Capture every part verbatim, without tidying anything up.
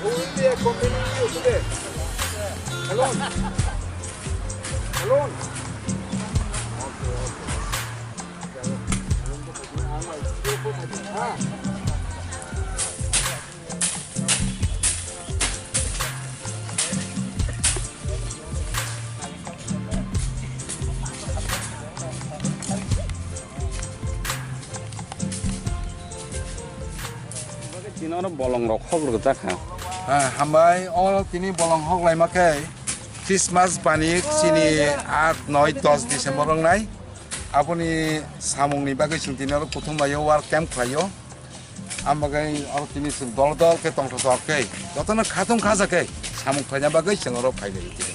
Who will be accompanying you today? Alone? Alone? Okay, okay. Tini oro bolong rok hok rwjak kha. Ah, hambai, o tini bolong hok laima khe Christmas bani chini aat, noi, dos December wngnai. Aboni samung ni bagwi chwng tini oro kuthum laio, work camp khlaio. Ang bagwi oro tini chwng dol dol khe tongthok thok khe jotono khatung khaja khe samung khlaina bagwi chwng oro phai lai tini.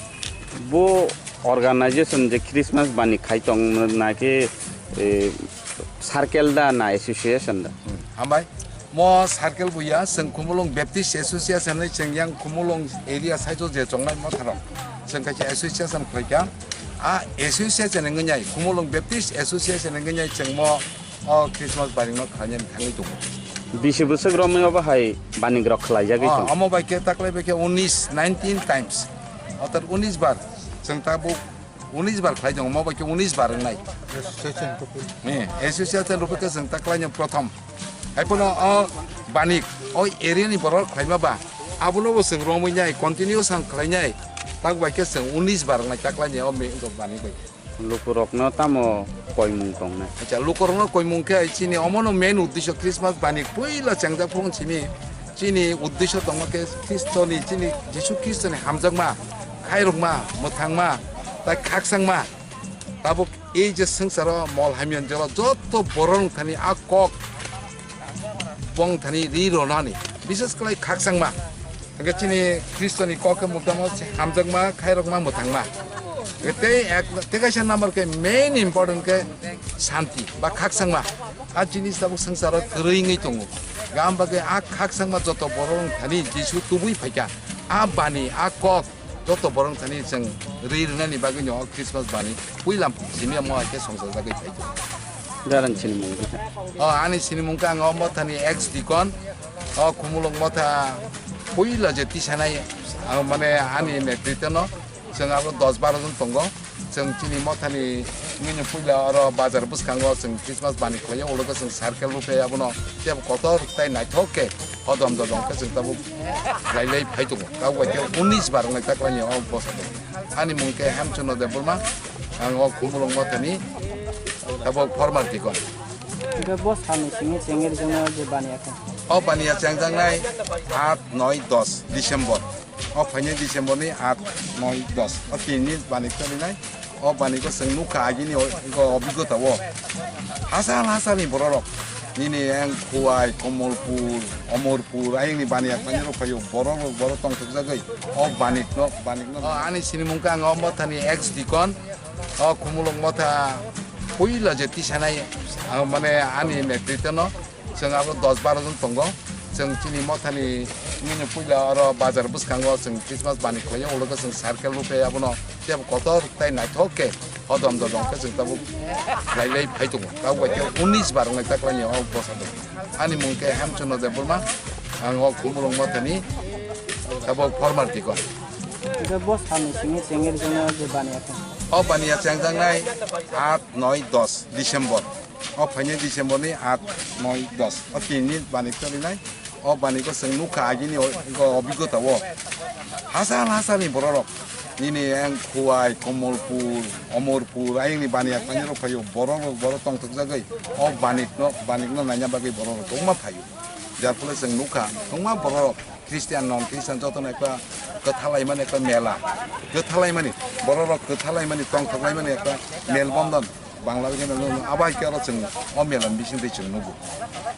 Bo organization je Christmas bani khai tong na khe, eh, circle da na association da? Hmm, hambai. Mo circle buya, chwng Khumulwng Baptist Association ni chwng yang Khumulwng area side o je chongnai motharok. Chwng kaisa association khlaikha. A association wngwi nai, Khumulwng Baptist Association wngwi nai chwng mo o Christmas baring no khlainani thangwi tongo. Bisi bwswk romwi obo hai baning rok khlaijagwi tongo. Omo bai khe taklai bai khe unis, nineteen times. Otar unis bar. Chwng tabuk unis bar khlai tongo, omo bai khe unis bar wngnai. Association rupi. Ni, association rupi khe chwng taklai no prothom. Hai phano o banik, o area ni borok khlaima ba. Abono bo chwng romwi nai, continuous ang khlai nai. Tak bai khe chwng unis bar wngnai taklai ni o me-, banik bai. Lukurokno tamo koimung tongnai? Acha, lukurokno koimung khe chini omono main uddesho Christmas bani puila chengjak phung simi chini uddesho tongma khe Khristoni, chini Jisu Khristoni hamjakma, khairokma, mwthangma, tai khaksangma. Tabuk ei je swngcharo mol hamya jora joto borok thani a kok bong thani ri ronani, bises khlai khaksangma. Hingke chini Khristoni kok khe mukdamo hamjakma, khairokma, mwthangma. Hingke tei ek, tei kaisa number khe main important khe santi ba khaksangma. A jinis tabuk swngcharo kwrwi wngwi tongo. Gam bagwi a khaksangma joto borok wng thani Jisu tubui phaikha. A bani, a kok joto borok thani chwng ri rwnani bagwi no Christmas bani puila simi omo hai khe songchajagwi phai tongo. Darang sinimung khe? O, ani sinimung khe ang o mothani ex deacon, o Khumulwng motha puila je tisanai, ang mane ani netritwno chwng abo dos baro jon tongo. Chwng chini mothani wngwi puila oro bazar bwskango chwng Christmas bani khlaio, ulo khe chwng circle rw khe abono tei kotor tei naithok khe hodom dodom khe chwng tabuk khlai lai phai tongo. Tabuk bai khe unis bar wngnai ta khlainai o bosongo. Ani mung khe Hemchando Debbarma, ang o Khumulwng mothani tabuk former deacon. Hingke bo salni simi chengir jongno je baniya khe. O baniya chengjaknai aat, noi, dos December. O phainai December ni aat, noi, dos. O tinni bani solinai. O bani ko chwng nukha agini o, o obigota o. Hasal hasalni bororok. Nini ang Khowai, Komolpur, Omorpur, ayangni baniya khlainai rok phaio. Borok rok borok tongthokjagwi. O banikno, banikno. O ani sinimung khe ang o mothani ex deacon. O Khumulwng motha puila je tisanai, ah, mane ani netritwno chwng abo dos baro jon tongo. Chwng chini mothani nini puila oro bazar bwskango chwng Christmas bani khlaio, ulo khe chwng circle rw khe abono tei kotor tei naithok khe hodom dodom khe chwng tabuk khlai lai phai tongo. Tabuk bai khe unis bar wngnai ta khlaini o bwskango. Ani mung khe Hemchando Debbarma, ang o Khumulwng mothani tabuk former deacon. Hingke bo salni simi chengir jongno je baniya khe. O baniya chengjaknai aat, noi, dos December. O phainai December ni aat, noi, dos. O tinni bani solinai. O bani ko chwng nukha agini o, o obigota o. Hasal hasalni bororok. Nini ang Khowai, Komolpur, Omorpur, ayangni baniya khlainai rok phaio. Borok rok borok tongthokjagwi. O banikno, banikno naina bagwi borok rok tongma phaio. Jar phole chwng nukha, tongma borok Christian, non Christian jotono ekta kwthalaimani ekta mela, kwthalaimani, borok rok kwthalaimani, tongthoklaimani ekta mel bondon. Bangla bai khe no, no, abo hai khe oro chwng o mela ni bising twi chwng nugo.